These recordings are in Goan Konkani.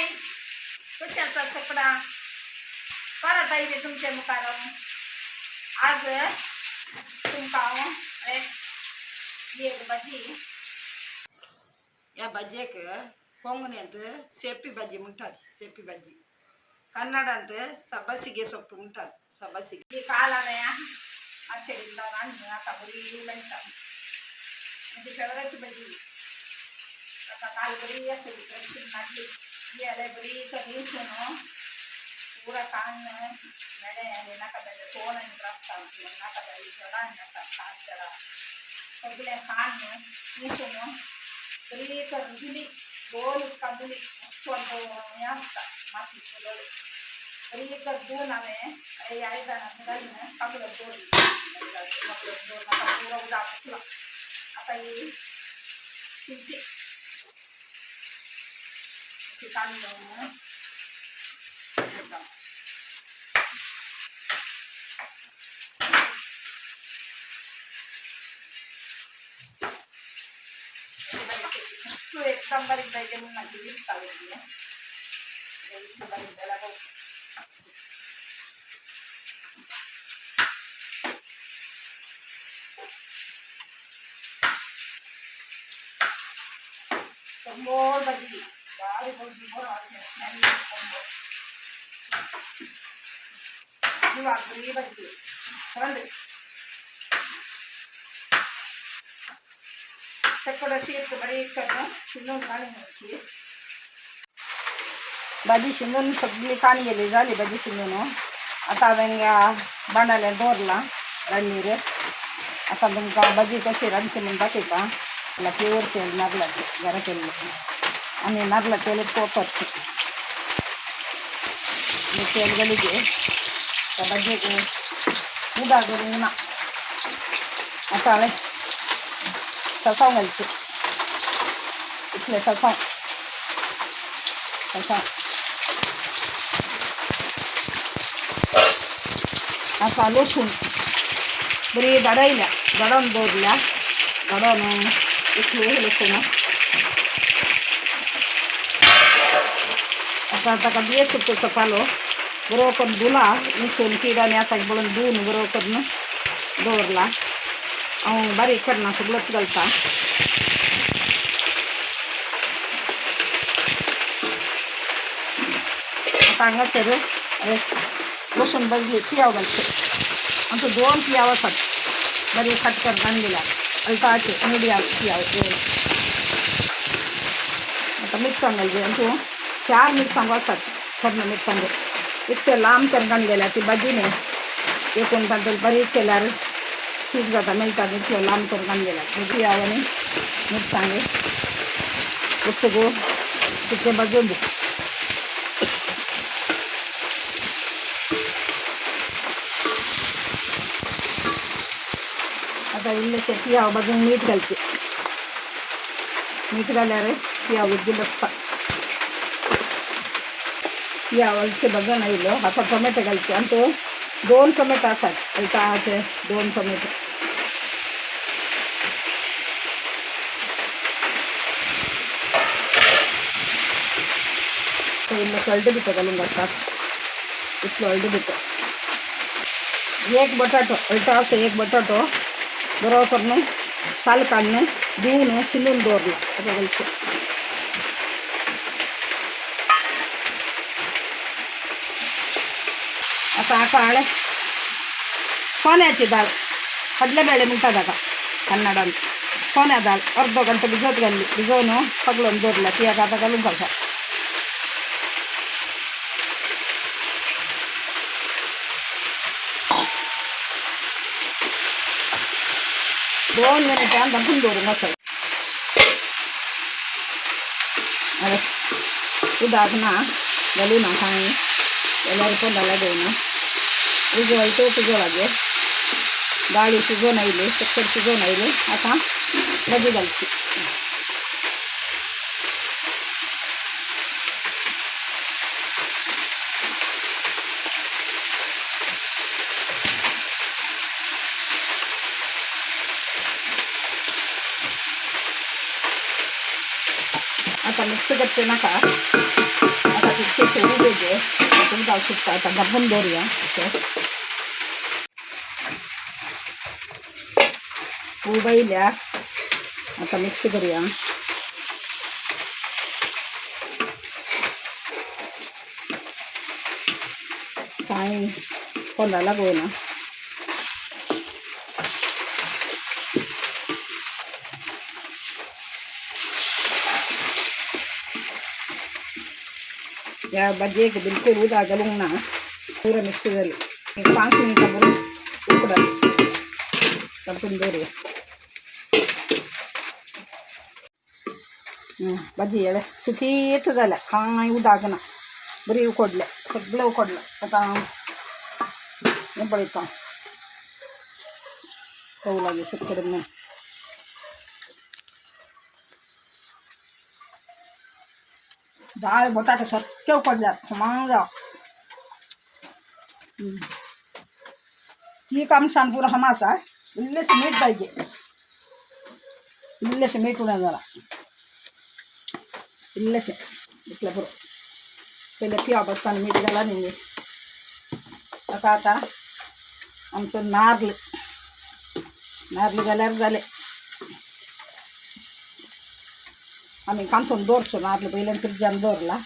हाय कशी आसा सगळा परत आयले तुमच्या मुखार. आज तुमकां हांव एक भाजी ह्या भाजयेक कोंकणींत सेपी भाजी म्हणटात. सेपी भाजी कन्नडांत सबासिगे ಸೊಪ್ಪು म्हणटात. सबासिगे ही काल हांवें मार्केटीन जावन हाडून आतां बरी मेळटा. म्हजी फेवरेट भाजी. ताका काल बरी आसली फ्रेश नाडली. ही जाल्यार बरी करून पुरा काण्ण मेळे आनी नाका जाल्यार तोंड आनी त्रासता, नाका जाल्यार जडां आनी आसता, खाट जडां सगळें काण्ण निसून बरी करून धुली. दोन उदकां धुली. मस्त हें आसता माती धुलोले. बरी करून धुवन हांवें ह्या आयदनांत घालून पागलत दवरली. पागलत दवरून आतां पुरो उदक सुकलां. आतां ही शिंची अशी काडून मस्त एकदम बारीक जायचे म्हणून ना, ती विरता. बारीक जाल्यार कोंबोड भाजी बारीक भाजी बरो स्मेल. कोंबोड जिवाक बरी भाजी थंड. चक्कड शीत बारीक करून शिंदून काडून घेवची. भाजी शिंदून सगळी काण गेली जाली भाजी शिंदून. आतां हांवें ह्या बांडाल्यार दवरलां रान्नीर. आतां तुमकां भाजी कशी रांदची म्हूण दाखयता. प्युअर तेल नारलाचें घरा केल्लें आनी नारला तेल वापरचें. तेल घालीचे त्या भाजयेक उदक घालूंक ना. आतां हांवें ससांव घालचें इतलें. ससांव ससांव आतां लसूण बरी धाडयल्या, धाडोवन दवरल्या. धाडोवन इतली लसूण. आतां ताका बिये सुकचो पालो बरो करून धुला. निसून किडांनी आसा म्हणून धुवन बरो करून दवरला. हांव बारीक करना, सगळोच घालता. आतां हांगासर लसूण भाजली, पियाव घालचें. आमचो दोन पियाव आसात, बारीक कट करून काडलेल्या. अल्टाचे मिडियम पियाव दोन. आतां मिरसांग घालची. आमच्यो चार मिरसांगो आसात, खोर्न मिरसांगो इतक्यो लांब करून काडलेल्या. ती भाजी न्ही एकूण तांतून बारीक केल्यार ठीक जाता मेळटा. इतल्यो लांब करून काडलेल्या पियाव आनी मिरसांगे उच्च तितलें भाजून दी. आतां इल्लेशें पियाव भाजून मीठ घालचें. मीठ घाल्यार पियाव बेगीन बसता. पियाव हलके भाजून आयलो. आतां टोमॅटो घालचे. आमच्यो दोन टोमॅटो आसात, अल्टाचे दोन टोमॅटो. इल्लोसो हळदी बिटो घालूंक आसा, इतलो हळदी बिटो. एक बटाटो अल्टासो, एक बटाटो बरो करून साल काडून धुवन शिंदून दवरला, ताका घालचें. आतां हाका हांवें कोन्याची दाळ, कडलेಬೇಳೆ म्हणटा ताका कन्नडान, कोन्या दाळ अर्दो गंटो भिजत घाल्ली. भिजोवन पगळोवन दवरल्या. ती आतां घालूंक आसा. 2 मिनिटां धांपून दवरूंक आसा. उदक ना घालूं ना कांय जाल्यार पोंदा लागयना. उजळ तो उजळागे दाळी शिजोवन आयली, चक्कर शिजोवन आयली. आतां भाजी घालची. आता मिक्स करते नाका. मातशें उबे घे, उदक सुकता. आतां धांपून दवरुया अशें. उब येयल्या, आतां मिक्स करुया. कांय पोंदा लागना. ह्या भाजयेक बिलकुल उदक घालूंक ना. पुरो मिक्स जालें. एक 5 मिनटां बरो उकडत धांपून दवरुया. भाजी जाल्या, सुकीत जाल्या, कांय उदक ना. बरी उकडल्या, सगळें उकडलां. आतां हें पळयता, पावू लागीं सत्तर म्हूण. डाळ बटाटे सारखे उकडल्यात, खमंग. तीख आमसान पुरो खमा आसा. इल्लेशें मीठ पाहिजे, इल्लेशें मीठ उणें जालां, इल्लेशें, इतलें पुरो. पयलें पिवप आसतना मीठ घाला न्ही. ताका आतां आमचो नार्ल, नार्ल घाल्यार जालें. आमी कांतून दवरचो नार्ल, पयल्यान फ्रिजान दवरला,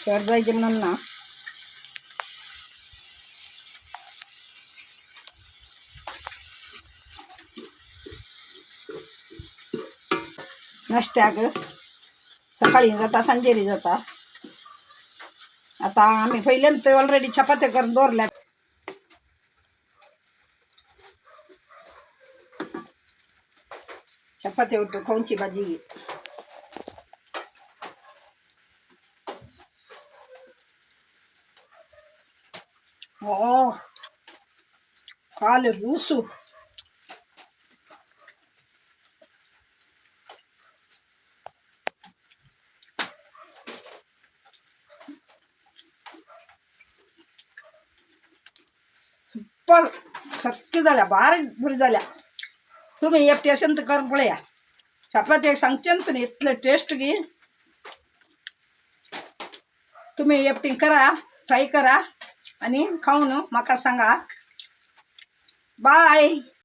चड जायचे म्हणून ना. नाश्त्याक सकाळी जाता, सांजेरी जाता. आता आम्ही पहिल्यांदा ऑलरेडी चपात्या करून दवरल्या. चपाती उठू खावची भाजी. हो खाले रुसू. सुपर सारकी जाल्या, बारीक बरी जाल्या. तुमी एकटी अशें तर करून पळया. चपाती सांगचें न्ही, इतले टेस्ट की. तुम्ही एकटी करा, ट्राय करा आणि खाऊन म्हाका सांगा. बाय.